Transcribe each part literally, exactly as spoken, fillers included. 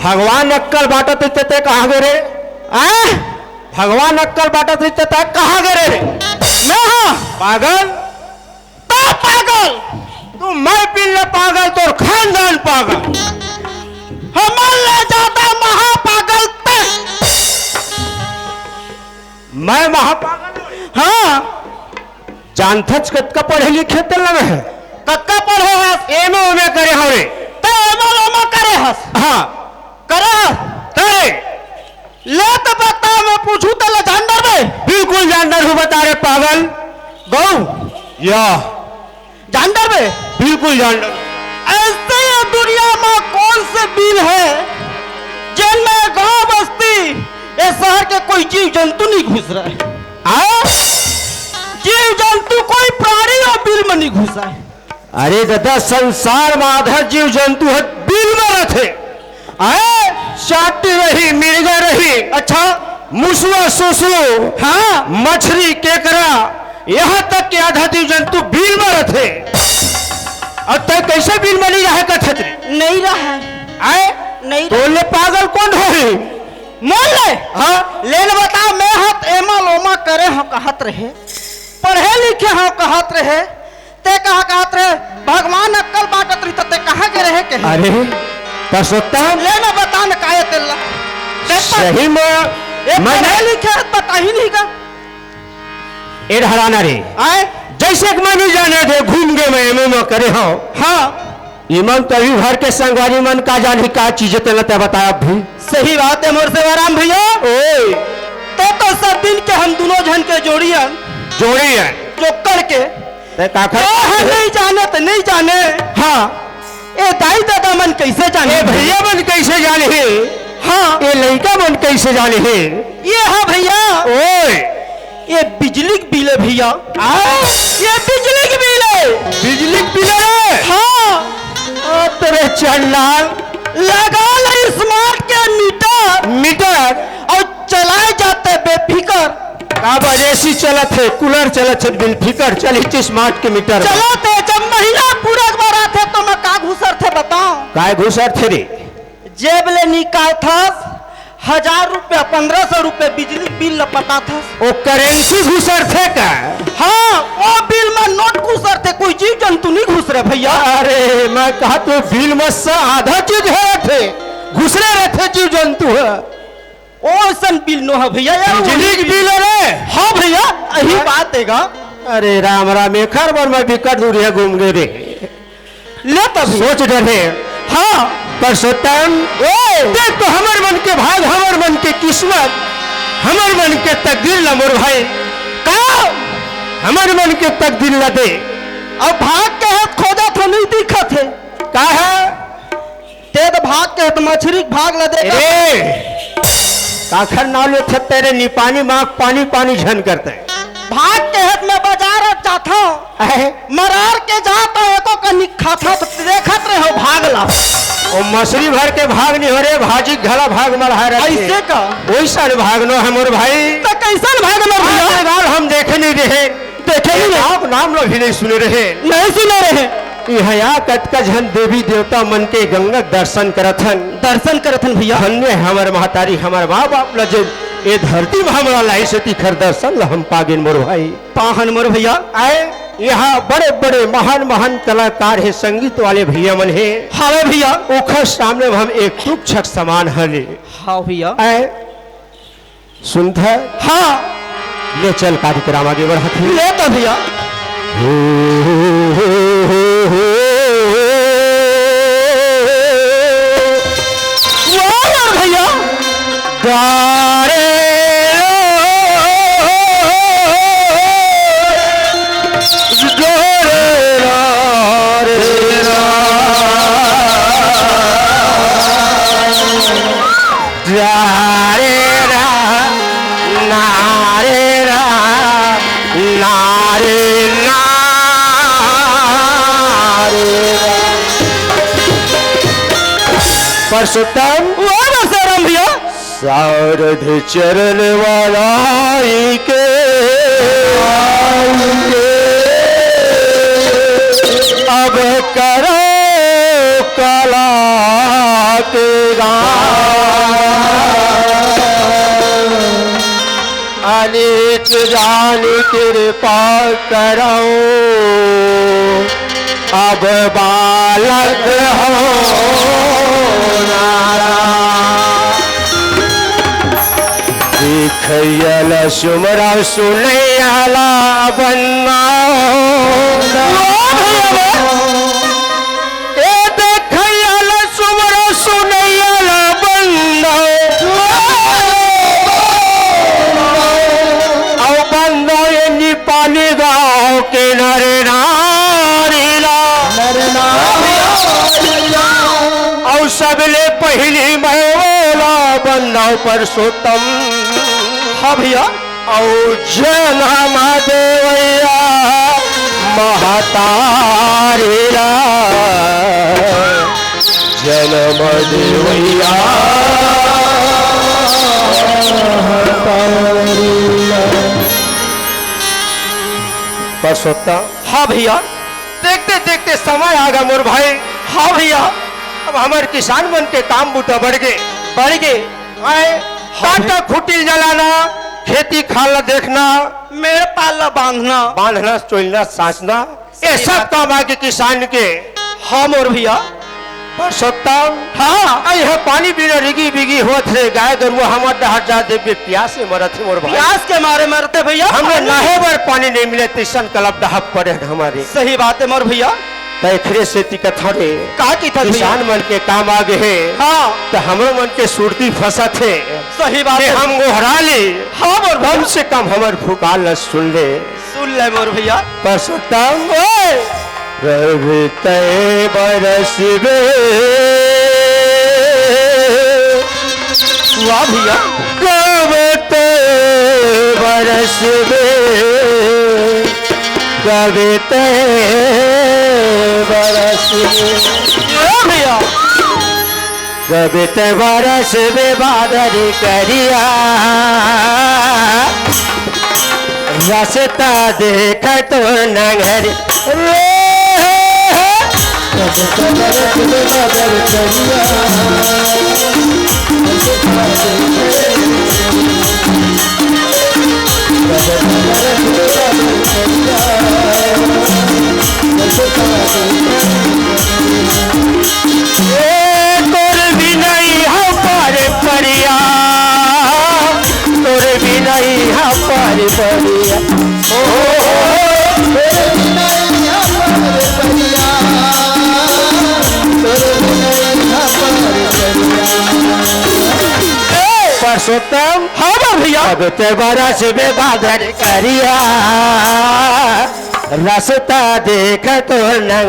भगवान अक्कल बांटत रहिते ते कहाँ गे रे? आ? भगवान अक्कल बांटत रहिते ते कहाँ गे रे? मैं हाँ। पागल। तो पागल। तू मैं बिल्ले पागल, तोर खानदान पागल। हमर ले ज्यादा महापागल ते। मैं महापागल? हाँ। जानथच कतका पढ़े लिखे ते लगे है? कतका पढ़े हस? एमे ओमे करे हवे। ते एमे ओमे करे हस? हाँ। करे हस? ते ले तो बता, मैं पूछू तो ले जान डरबे? बिल्कुल जान डरहूँ, बता रे पागल। गौ। या। जान डरबे? बिल्कुल जान डर। ऐसे ये दुनिया में कौन से बिल है जिनमें गांव बस्ती, ये शहर के कोई जीव जंतु नहीं घुस रहा है? हाँ? जीव जंतु कोई प्राणी और बिल में नहीं घुसा है। अरे दादा, संसार में आधा जीव जंतु ह बिल में रथे। आए, चाटी रही, मिर्गा रही, अच्छा, मुसवा, सुसु, हाँ। मछरी, केकरा, यहाँ तक के आधा जीव जंतु बिल में रथे। अब तय कैसे बिल में नहीं रहे कथत रे? नहीं रहा है। आए? नहीं तो रहा। ले पागल कौन होही? मोर ले? हाँ। ले न बता, मैं हत एमा लोमा करे हव कहत रहे, पढ़े लिखे हव कहत रहे, ते कहा कहत रहे, भगवान अक्कल बांटत रही, त ते कहाँ के रहे के? अरे, परसोत्तम। ले ना बता न काय तेला। ते पर सही में ए, मैं पढ़े लिखे हत, बता ही नहीं का। ए ढलाना रे। आए? जैसे कि मैं नहीं जाने थे, घूम के मैं एमे में करे हव। हाँ। इमन तो अभी भर के संगवारी मन का जानी का चीज तेला ते बताया अभी। सही बात है मोर सेवाराम भैया। ओए। ते तो सब दिन के हम दोनों झन के जोड़ी हन। जोड़ी है। जोकड़ के। ते काखर ए ह नहीं जाने त नहीं जाने। हाँ। ए दाई ददा मन कैसे जाने? ए भैया मन कैसे जाने हे? हाँ। ए लइका मन कैसे जाने हे? ये हाँ भैया। ओए। ये बिजली के बिल है भैया। आ? ये बिजली के बिल है। बिजली के बिल है? हाँ। आ, तेरे चंडाल। लगा ले स्मार्ट के मीटर। मीटर। और चलाए जाते बेफिकर। का बजे एसी चलत हे, कूलर चलत हे, बिल फिकर चली चे स्मार्ट के मीटर। चलत हे, जब महीना पूरा एक बार आथे तो मैं का घुसर थे बताओ? काय घुसर थे रे? जेब ले निकालथस हजार रुपया, पन्द्रह सौ रुपया बिजली बिल ल पटाथस। ओ करेंसी घुसर थे का? हाँ, ओ बिल में नोट घुसर थे, कोई जीव जंतु नहीं घुसरे भैया। अरे, मैं कहा तो बिल में से आधा चीज है थे, घुसरे रहते जीव जंतु है। ओ अइसन बिल नो ह भैया यार, बिजली के बिल रे। हाँ भैया, यही हाँ। बात है गा। अरे राम राम, एखर बर मैं बिकट दूरिहा घूम गे रे। ले तब सोच डरे। हाँ। परसोत्तम, ओ। देख तो हमर मन के भाग, हमर मन के किस्मत, हमर मन के तकदीर ला मोर भाई। का? हमर मन के तकदीर ला दे। अब भाग के हाथ खोजत हो, नहीं दिखत हे। का है? ते तो भाग के हत मछरी के भाग ल दे। ए, काखर नाव लेथस तेरे निपानी माँ पानी पानी झन करते। भाग के हत मैं बाजार अब जाथव। अहे। मरार के जाथव एको कनी खाथव त देखत रहो भाग ला। ओ मछरी भर के भाग नहीं हो रे, भाजी घला भाग मढ़ा रहे। ऐसे का? वैसा भाग नो है मोर भाई। तो कैसन भाग नो भैया? आज तक हम देखे नहीं रहे। देखे ही नहीं। आप नाम लो भी नहीं सुने रहे। नहीं सुने रहे। इहाँ या कतका झन देवी देवता मन के गंगा के दर्शन करत हन। दर्शन करत हन भैया। धन्य है हमर महतारी, हमर माँ बाप ल जे ए धरती में हमला लाइस हे तिखर दर्शन ल हम पागेन मोर भाई। पाहन मोर भैया। आए, यहाँ बड़े बड़े महान महान कलाकार हे, संगीत वाले भैया मन हे। हावे भैया। ओखर सामने में हम एक टुक छक समान हन। हाँ भैया। आए, सुनत हे? हाँ। ले चल, कार्यक्रम आगे बढ़ात हे। ले तो भैया। वाह यार भैया। गा रे रा, गा रे रा रे रा। रा रे रा, ना रे रा, ना रे ना रे रा। परसोत्तम। वाह, वाह, साराम भैया। सारध चरण वाला आई के, अब करो कला के गाँव। अनेक जान कृपा करौ, अब बालक हो नारा। देखैया ल सुमरौ, सुनैया ल बंदौ। ए देखैया ल सुमरौ, सुनैया ल बंदौ। अउ बंदौ ए नेपाली गाँव के नर नारी ला। नर नारी ला। अउ सबले पहिली मैं ओला बंदौ परसोत्तम। हाँ भैया। अउ जनम देवैया महतारी ला, जनम देवैया महतारी ला। परसोत्तम। हाँ भैया। देखते देखते समय आ गा मोर भाई। हाँ भैया। अब हमर किसान मन के काम बूता बढ़ गे। बढ़ गे। आए, हाँ कांटा भैया। खुटिल जलाना, खेती खार ला देखना, मेड़ पार ला बांधना। बांधना, चोलना, साँचना, ये सही सब बात। काम आगे किसान के। हाँ मोर भैया। परसोत्तम। हाँ। अई ह पानी बिना रिगी बिगी होत हे, गाय गरुवा हमर डहर जा देबे, पियास से मरत हे मोर भाई। पियास के मारे मरत हे भैया, हमन पानी नहाए बर पानी नहीं मिले, तइसन कलप डहक परे हे हमरे। सही बात हे मोर भैया। त एखरे सेती कथौं रे, का कथस भैया? किसान मन के काम आगे हे। हाँ। त हमरो मन के सुरती फंसत हे। सही बात हे। हम गोहरा ली। हाँ मोर भैया। कम से कम हमर पुकार ल सुन ले। सुन ले मोर भैया। परसोत्तम ओए। रवि तय बरस बे। वाह भैया। कब तय बरस बे। कब तय बरस बे। वाह भैया। कब तय बरस बे बादर करिया। रस्ता देख तो नंगरी रे। ए, तोर बिनई ह पर परिया, तोर बिनई ह पर परिया। ओ, तोर बिनई ह पर परिया, तोर बिनई ह पर परिया। ए, परसोत्तम। हाँ बा भैया। अब ते बरस बे बादर करिया। रस्ता देख तो नंग।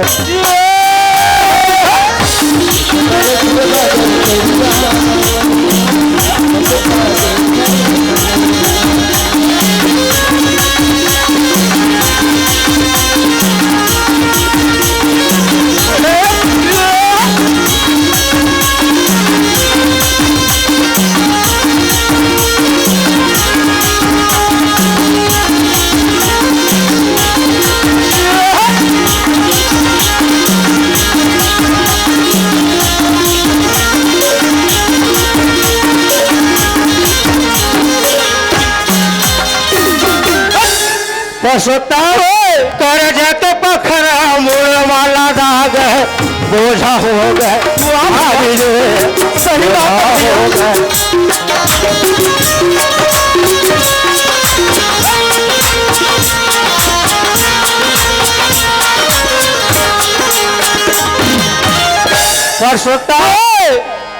परसोत्तम, करजा के पखरा मुड़ वाला दाग, बोझा हो गए, भारी रे, सही बात है। हो गए। परसोत्तम,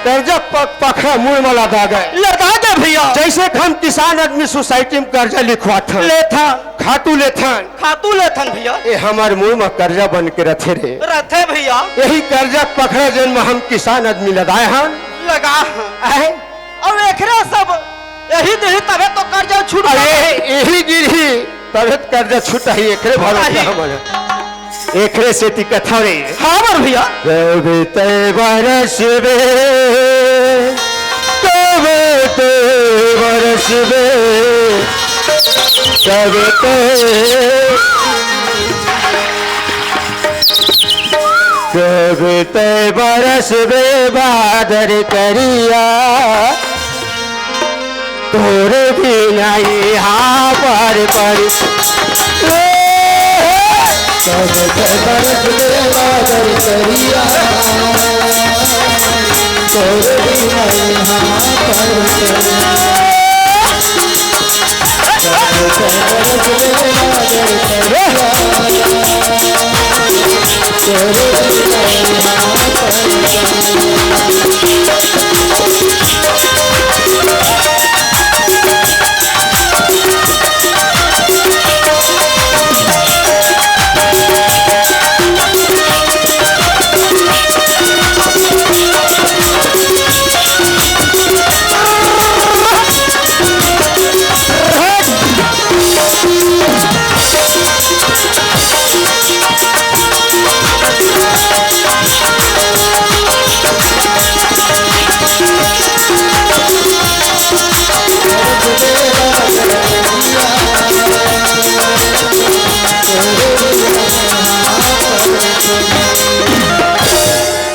करजा प-, पखरा मुड़ म लदा गे। लदा गे भैया। जइसे हम किसान आदमी सोसाइटी म करजा लिखवाथन। लेथन। खातू लेथन। खातू लेथन भैया। ए हमर मुड़ म करजा बन के रथे रे। रथे भैया। यही करजा पखरा जेन म हम किसान आदमी लदाए हन। लगा हन। आहे। अउ एकरे सब यही देही तभे तो करजा छूट अरे, जाही। यही गिरही तभे तो करजा छूटही, एकरे भरोसे छूटही। हमर एकरे सेती कथौं रे। हाँ, बर भैया। कब तय बरसबे, कब तय बरसबे, कब तय जब तै बरसबे बादर करिया, तोर बिना इहाँ पर परी। जब तै बरसबे बादर करिया, तोर बिना इहाँ पर परी।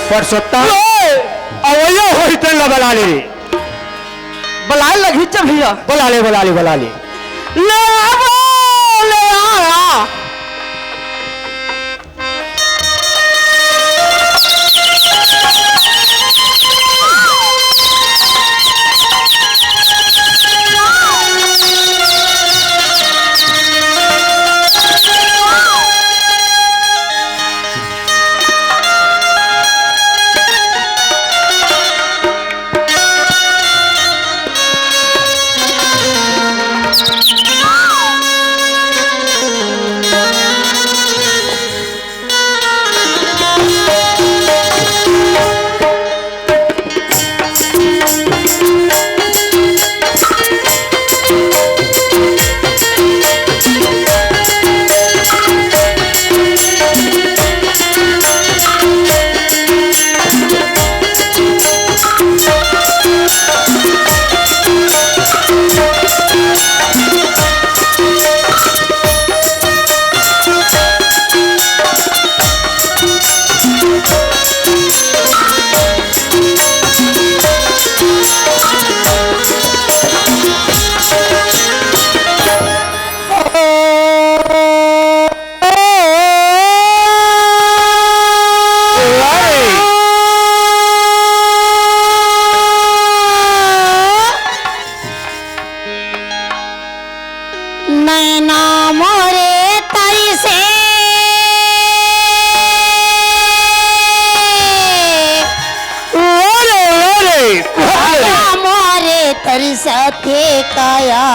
परसोत्तम, अवइया होई तेन ला बला ले रे। बलाए लगही च भइया। बला ले, बला ले, बला ले। ले आ, ले आ। नैना मोरे तरिसे, ओरे, ओरे, ओरे। काया मोरे तरिसथे काया,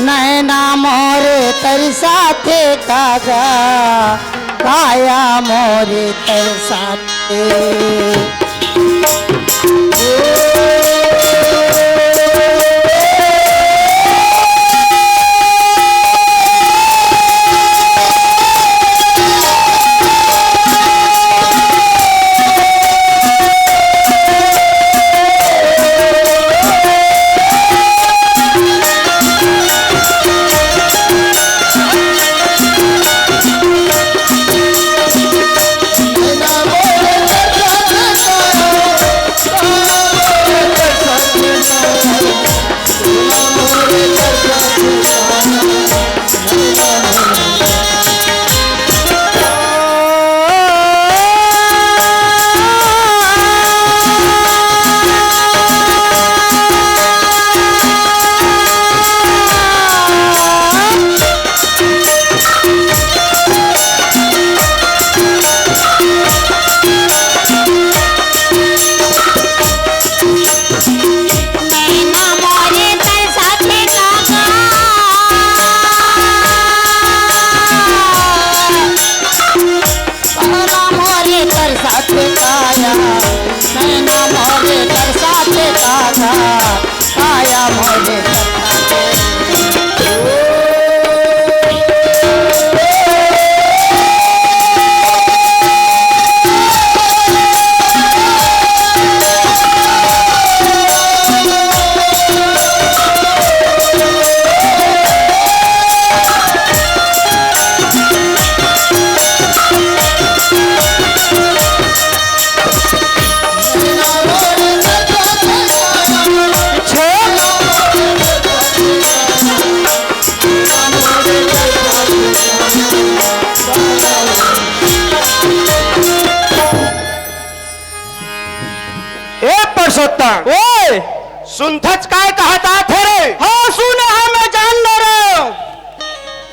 नैना मोरे तरिसथे काया, काया मोरे तरिसथे। सुनथच काय कहत आथे रे? हाँ, सुने हँव, मैं जान डरेंव।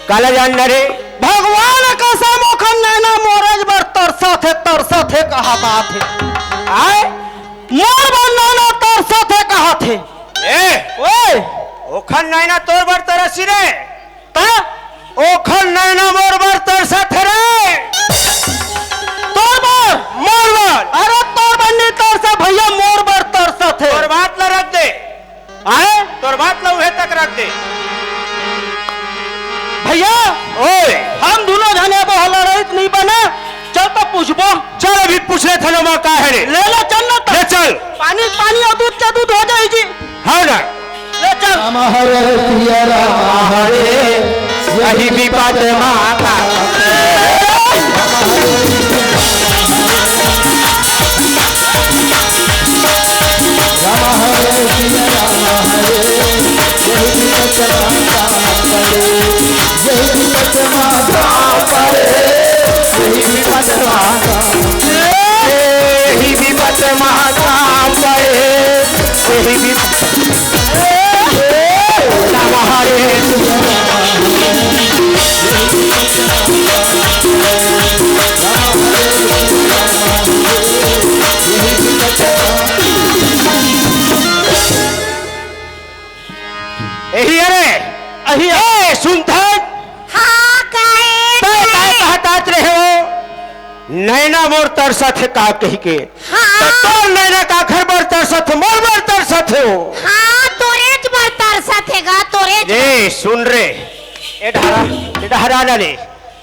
काला जान डरे? भगवान कसम ओखर नैना मोरेच बर तरसत हे, तरसत हे कहत आथे। आय? मोर बर नैना तरसत हे कहत हे। ए! ओए! ओखर नैना तोर बर तरसही रे? त ओखर नैना मोर बर तरसत हे रे। तोर बर? मोर बर। अरे तोर बर नइ तरसत भैया, मोर बर तरसत हे। तोर बात ला रख दे। आय? तोर बात ला उहे तक रख दे। भैया, ओए। हम दूनों झन ए बोहा लड़ाई नइ बने, चल त पूछबो। चल अभी पूछ लेथन ओमा का हे रे। ले ले चल ना त। ले चल। पानी पानी अउ दूध के दूध हो जाही जी। हाँ ना। ले चल। राम हरे सिया राम हरे, यही विपद माता। राम हरे सिया राम हरे, यही विपद माता पड़े, यही विपद माता पड़े, यही विपद माता पड़े, यही विपद माता पड़े, यही विपद एही अरे, अही ए, सुनथन? हाँ, काहे, तैं काय काहे? कहत आत रहे हो? नैना मोर तरसत हे का कहिके? हाँ। त तोर नैना काखर बर तरसत हे, मोर बर तरसत हे वो। हाँ, तोरेच बर तरसत हे गा, तोरेच ए, सुन रे, ए डहरा, ए डहरा ना ले।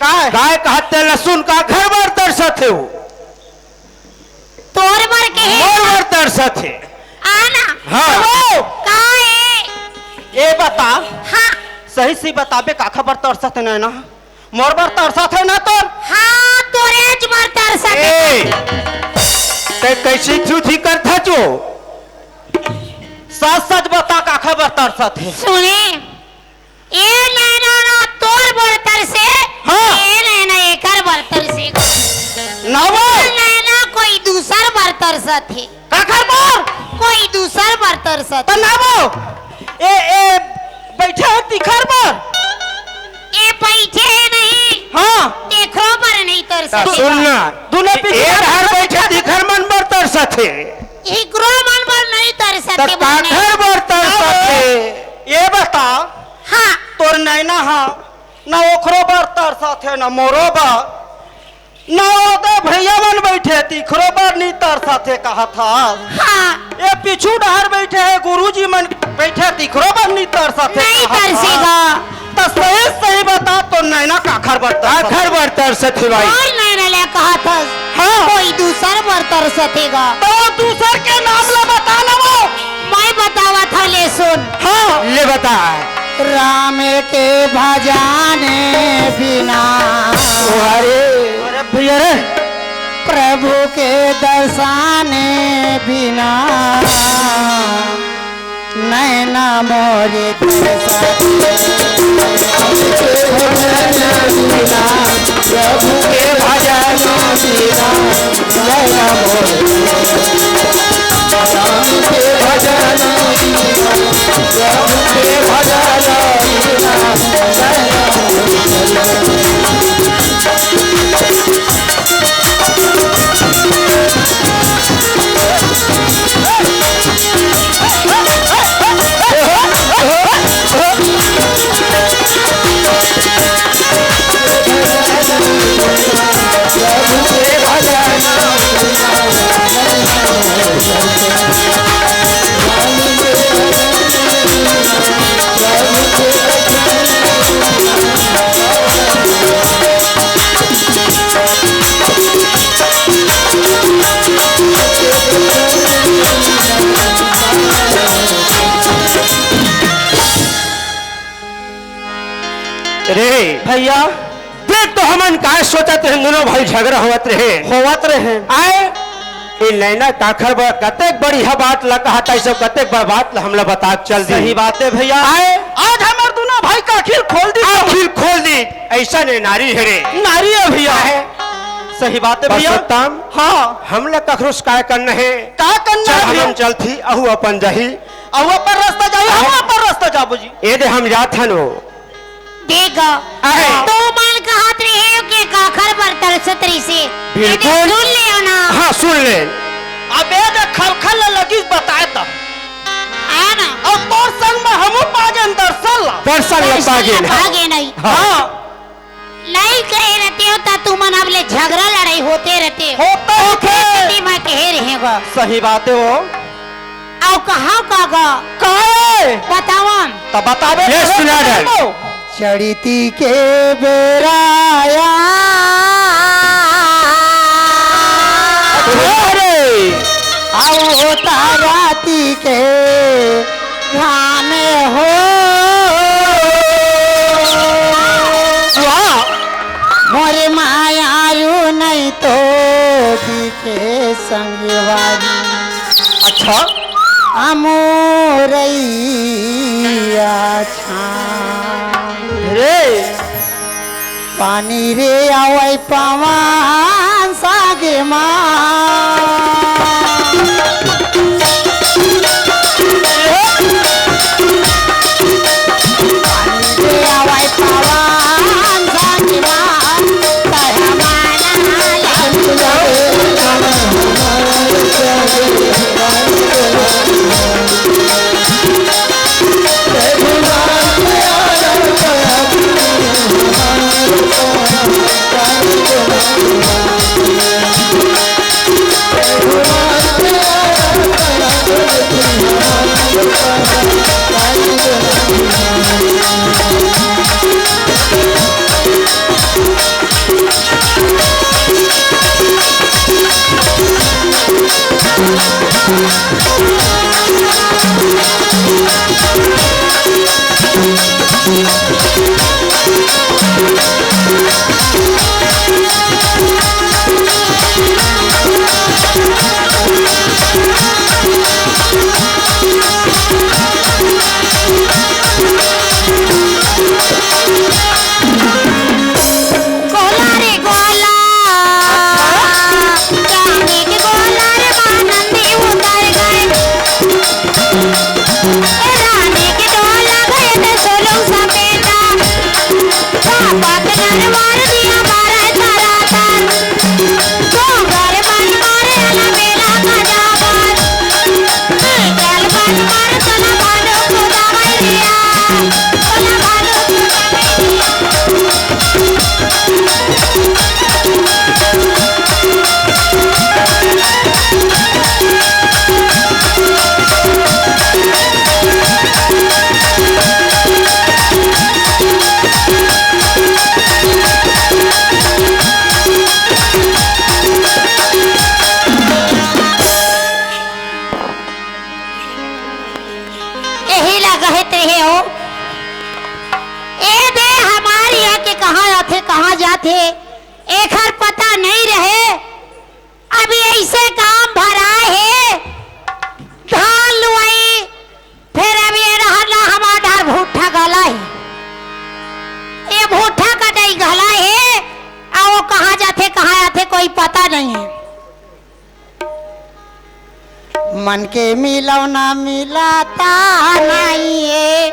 काय? काय कहत तेला सुन, काखर बर तरसत हे वो? तोर बर के हे। मोर बर तरसत हे। आ ना। हाँ। ओ, काय? ए बता। हाँ। सही से बताबे, काखर बर तरसत हे नैना? मोर बर तरसत हे ना तोर? हाँ, तोरेच बर तरसत हे। ए, तैं कइसे झूठी करथच वो? सच सच बता, काखर बर तरसत हे? सुने, ए नैना ना तोर बर तरसे, हाँ। ए नैना एकर बर तरसे। ना वो। ए नैना कोई दूसर बर तरसत हे। काखर बर? कोई दूसर बर तरसत। त ना वो, ए, ए, बइठे हे तिखर बर? ए बइठे हे नहीं। हाँ। तेखरो बर नइ तरसत। सुन ना, दूनों पीछे ए डहर बइठे तिखर मन बर तरसत हे। इकरो मन बर नइ तरसत त हे, काखर बर तरसत हे? ए बता, हाँ। तोर नैना हा, ना ओखरो बर तरसत हे, ना मोरो बर। ना ओदे भैया मन बइठे, तिखरो बर नइ तरसत हे कहत हस। हाँ। ए पीछू डहर बइठे हे, गुरुजी मन बइठे, तिखरो बर नइ तरसत हे नइ कहत हस। तरसेगा। त सही सही बता, तोर नैना काखर बर तरसत हे? काखर बर तरसत हे भाई? तोर नैना ले कहत हस। हाँ। कोई दूसर बर तरसत हे गा। त वो दूसर के नाम ला बता ना वो। मैं बतावत हँव, ले सुन। हाँ। ले बता। राम के भजन बिना। अरे। अरे भैया रे। प्रभु के दर्शन बिना। नैना मोरे तरसत हे। प्रभु के भजन बिना। नैना मोरे। राम के भजन बिना, प्रभु के भजन बिना, रे भैया, देख तो हमन काय सोचत रहे, दूनों भाई झगड़ा होवत रहे। होवत रहे। आय, ए नैना काखर बर कतेक बढ़िया बात ला कहत हे, अइसे कतेक बड़ बात ला हमला बता के चल दी। सही बात हे भैया। आय। आज हमर दूनों भाई के आँखी ल खोल दी। आँखी ल खोल दी, अइसन ए नारी हे रे। नारी हे भैया। आय। सही बात हे भैया। पुरुषोत्तम, हाँ। हमला कखरो से काय करना हे? का करना चल हे भैया? हमन चलथी, अहू अपन जाही। अउ अपन रास्ता जाबो, हम अपन रास्ता जाबो जी। ए दे हम जात हन वो। देख, अहे। तो मन कहत रहे हो कि काखर बर तरसत रहिसे। बिल्कुल। ए दे सुन ले ना। हाँ, सुन ले। अब ए दे खलखल ल लगिस बताए त। है ना? अउ तोर संग में हमू पागेन दर्शन ला। दर्शन ला दर्शन ला पागेन। पागे नहीं। हाँ। हाँ। नहीं कहे रहते हो त तुमन अब ले झगड़ा लड़ाई होते रहते हो। होता ही ओके। खेती में कहे रहे हो। सही बात है वो। अउ कहाँ का गा? काहे? बतावन। त बताबे ये तो सुना दे। बताबो। चढ़ती के बेराया। अरे। अउ होता राती के घाम हो। वाह। मोरे मायारू नहीं तो दिखे संगवारी। अच्छा। अमोरैया छान। रे। पानी रे आवै पवन सागे मा। गोला रे गोला, चांदी के गोला रे मानंदी उतर गए। ए रानी के डोला गए तो सोलू सपेटा। पापा के घर मार दिया मारा तारा तार। गोबर बन मारे अला बेला का जाबर। चल बन मार तोला भालो खुदा भाई दिया। तोला भालो खुदा भाई दिया। यही ला कहत रहे हो, ए दे हमार यहाँ के कहाँ आथे, कहाँ जाथे, एखर पता नहीं रहे। अभी ऐसे काम भरा हे, धान लुआई, फिर अभी ये रहर ला हमार डार भुट्टा गला हे, ये भुट्टा कटाई गला हे, अउ वो कहाँ जाथे, कहाँ आथे, कोई पता नहीं है। मन के मिलौना मिलाता नहीं है।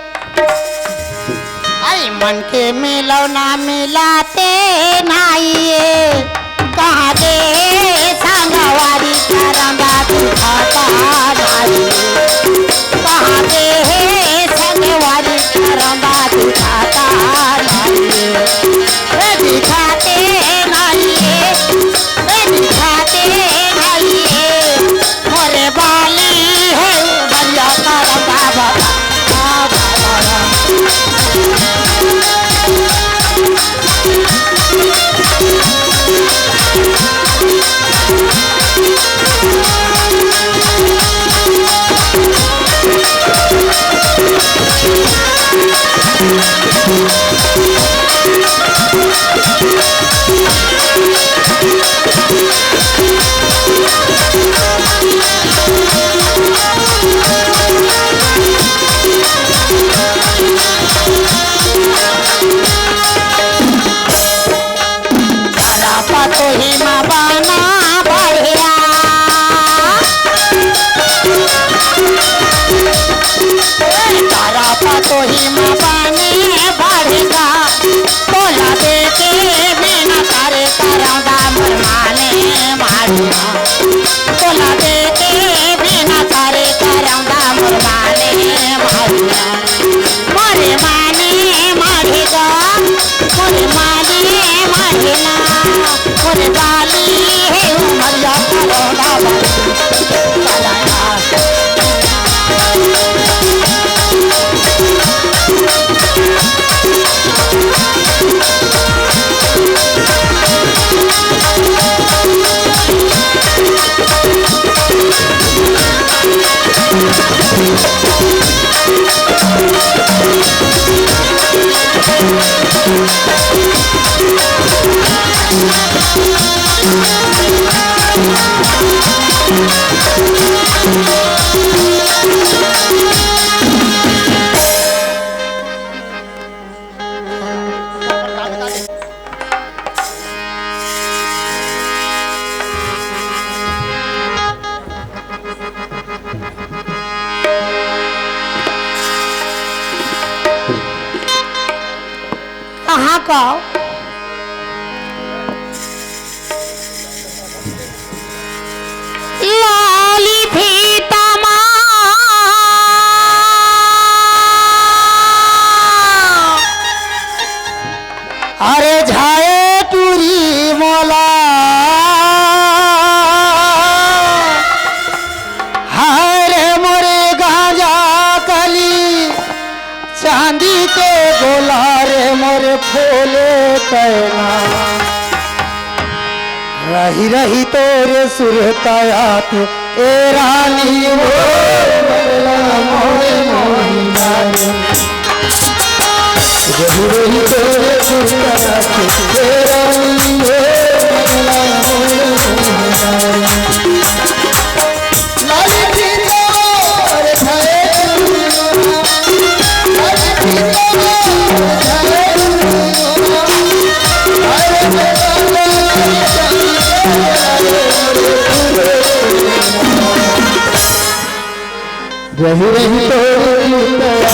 आई मन के मिलौना मिलाते नाइए, कहाँ दे संगवारी करंदा दिखाता नाइए, कहाँ दे संगवारी करंदा दिखाता नाइए, ए दिखाते नाइए, ए दिखाते नाइए। मोरे बाली हे बढ़िया तारा बाबा। तोला देखे बिना सारे करम दा मोर माने मारिया। मोरे माने मारे गा, मोरे माने मारे ना, मोरे बाली हे उमरिया करोड़ा बाली। कहाँ का? लाली फीता मा। अरे झाए टूरी मोला, हाय रे मोरे गांजा कली, चांदी के गोला रे मोरे फूले पैना। रही रही तोरे सुरतायात ए रानी हो, मरला मोरे मोहिना रे। रही रही तोरे सुरतायात ए रानी हो, मरला मोरे मोहिना रे। रही रही तो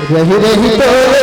रही रही तो